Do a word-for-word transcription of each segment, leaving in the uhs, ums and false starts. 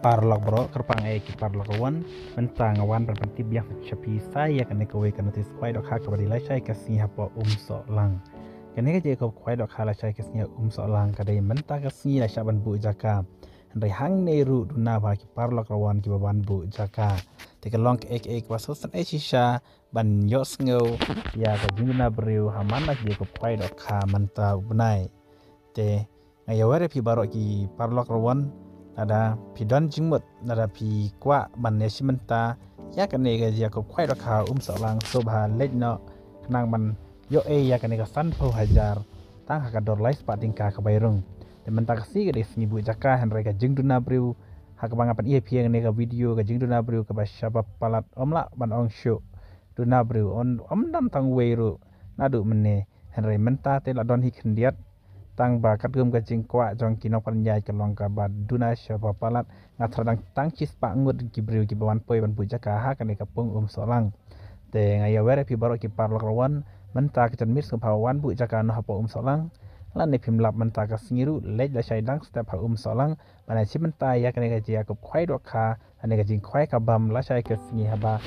Paralok baroh, kyrpang eh ki paralok wan, mynta nga wan ban pyntip biang sha phi sa ïa kane kawei ka notis khwai dohkha kaba dei lashai ka sngi hapoh Umsohlang. Kane ka jingïakob khwai dohkha lashai ka sngi ha Umsohlang ka dei mynta ka sngi la shah ban buh jaka. Hynrei hangne ruh duna ba ki paralok wan kiba wan buh jaka. Te ka long kaei kaei kaba sngewsynei shisha ban ïohsngew ïa ka jingduna briew ha man la ki jingïakob khwai dohkha mynta u bnai. Te nga ïawer ïa phi baroh ki paralok wan, lada phi don jingmut, lada phi kwah ban ïashim bynta ïa kane ka jingïakob khwai dohkha Umsohlang, sngewbha leit noh khnang ban ïoh ei ïa kane ka sanphew hajar tang ha ka dor lai spah tyngka ka bai rung. Te mynta ka sngi ka dei sngi buh jaka, hynrei ka jingduna briew ha kaba nga pyni ïa phi ïa kane ka video, ka jingduna briew kaba shaba palat, ym lah ban ong shuh. Duna briew ym, ym don tang wei ruh naduh mynne. Hynrei mynta te la don hi khyndiat. Tang ba katkum ka jingkwah jong ki nongpynïaid ka long kaba duna shaba palat, nga tharai dang tang shispah ngut ki briew kiba wan poi ban buh jaka ha kane ka pung Umsohlang. Te nga ïawer ïa phi baroh ki paralok wan, mynta ka janmiet sngewbha wan buh jaka noh hapoh Umsohlang. Lane phim lap, mynta ka sngi ruh leit lashai dang step ha Umsohlang ban ïashim bynta ïa kane ka jingïakob khwai dohkha, kane ka jingkhwai ka bam lashai ka sngi, haba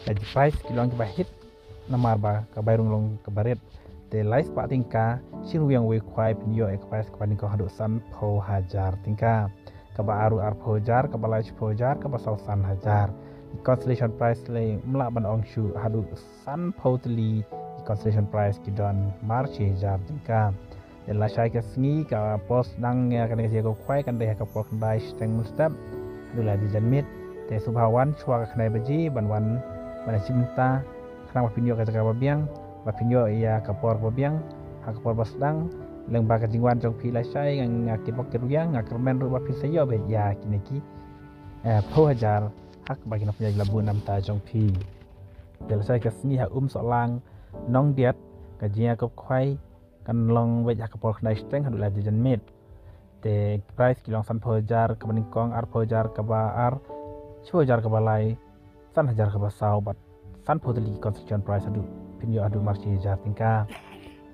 ka prize ki long kiba hit namar ba ka bai rung long kaba rit. Te lai spah tyngka, shi ryngwiang wei khwai phin ïoh ïa ka prize kaba nyngkong haduh sanphew hajar tyngka. Kaba ar ruh arphew hajar, kaba lai shiphew hajar, kaba saw san hajar. Consolation prize lei ym lah ban ong shuh, haduh sanphew tylli ki consolation prize ki don mar shi hajar tyngka. Te lashai ka sngi ka por sdang ïa kane ka jingïakob khwai kan dei ha ka por khyndai shiteng mynstep haduh lai baje janmiet. Te sngewbha wan shuwa ka khyndai baje ban wan ban ïashim bynta khnang ba phin ïoh ka jaka ba biang, ba phin ïoh ïa ka por ba biang ha ka por ba sdang. Lyngba ka jingwan jong phi lashai, nga, nga kitbok kitrwiang, nga kyrmen ruh ba phin sa ïoh beit ïa kine ki, eh, phew hajar ha kaba ki nongpynïaid la buh na bynta jong phi. Te lashai ka sngi ha Umsohlang Nongdiat, ka jingïakob khwai kan long beit ha ka por khyndai shiteng haduh lai baje janmiet. Te prize ki long sanphew hajar kaba nyngkong, arphew hajar kaba ar, shiphew hajar kaba lai, san hajar kaba saw, bad sanphew tylli ki consolation prize haduh, phin ïoh haduh mar shi hajar tyngka.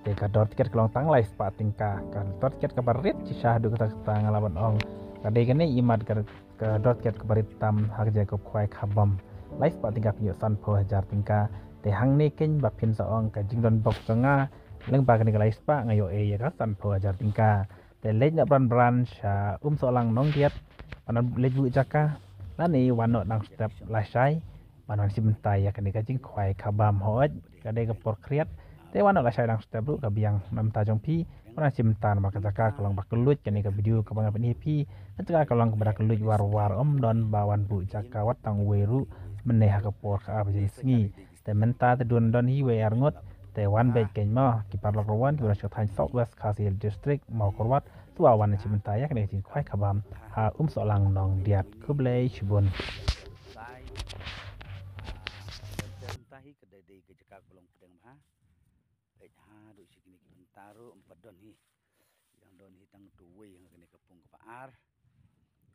Te ka dor tiket ka long tang lai spah tyngka. Ka dor tiket kaba rit shisha haduh katta katta, nga lah ban ong ka dei kane, imat ka, ka dor tiket kaba rit tam ha ka jingïakob khwai ka bam. Lai spah tyngka phin ïoh sanphew hajar tyngka. Te hangne keiñ ba phin sa ong ka jingdon bok jong nga, lyngba kane ka lai spah nga ïoh ei ïa ka sanphew hajar tyngka. Te leit noh bran bran sha Umsohlang Nongdiat ban leit buh jaka, lane wan noh dang step lashai ban wan shim bynta ïa kane ka jingkhwai ka bam. Hooid, ka dei ka por khriat, te wan noh lashai dang step ruh ka biang na bynta jong phi ban wan shim bynta, namar ka jaka ka long ba kylluid. Kane ka video kaba nga pyni ïa phi, ka jaka ka long kaba da kylluid war war, ym don ba wan buh jaka wat tang wei ruh mynne ha ka por ka ar baje sngi. Te mynta te dun don hi wei ar ngut. Te wan beit keiñ mo ki paralok wan kiba na sha thaiñ South West Khasi Hills District, Mawkyrwat, shuwa wan shim bynta ïa kane ka jingkhwai ka bam ha Umsohlang Nongdiat. Khublei shibun. Mynta hi ka dei, dei ka jaka kaba long pdeng bha. Peit haduh shi kine ki bynta ruh ym pat don hi. Dang don hi tang utu uwei ha kane ka pung kaba ar.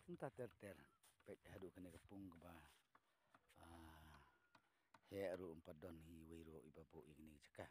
Mynta ter ter. Peit haduh kane ka pung kaba, ah, heh ruh ym pat don hi wei ruh iba buh ïa kane ka jaka.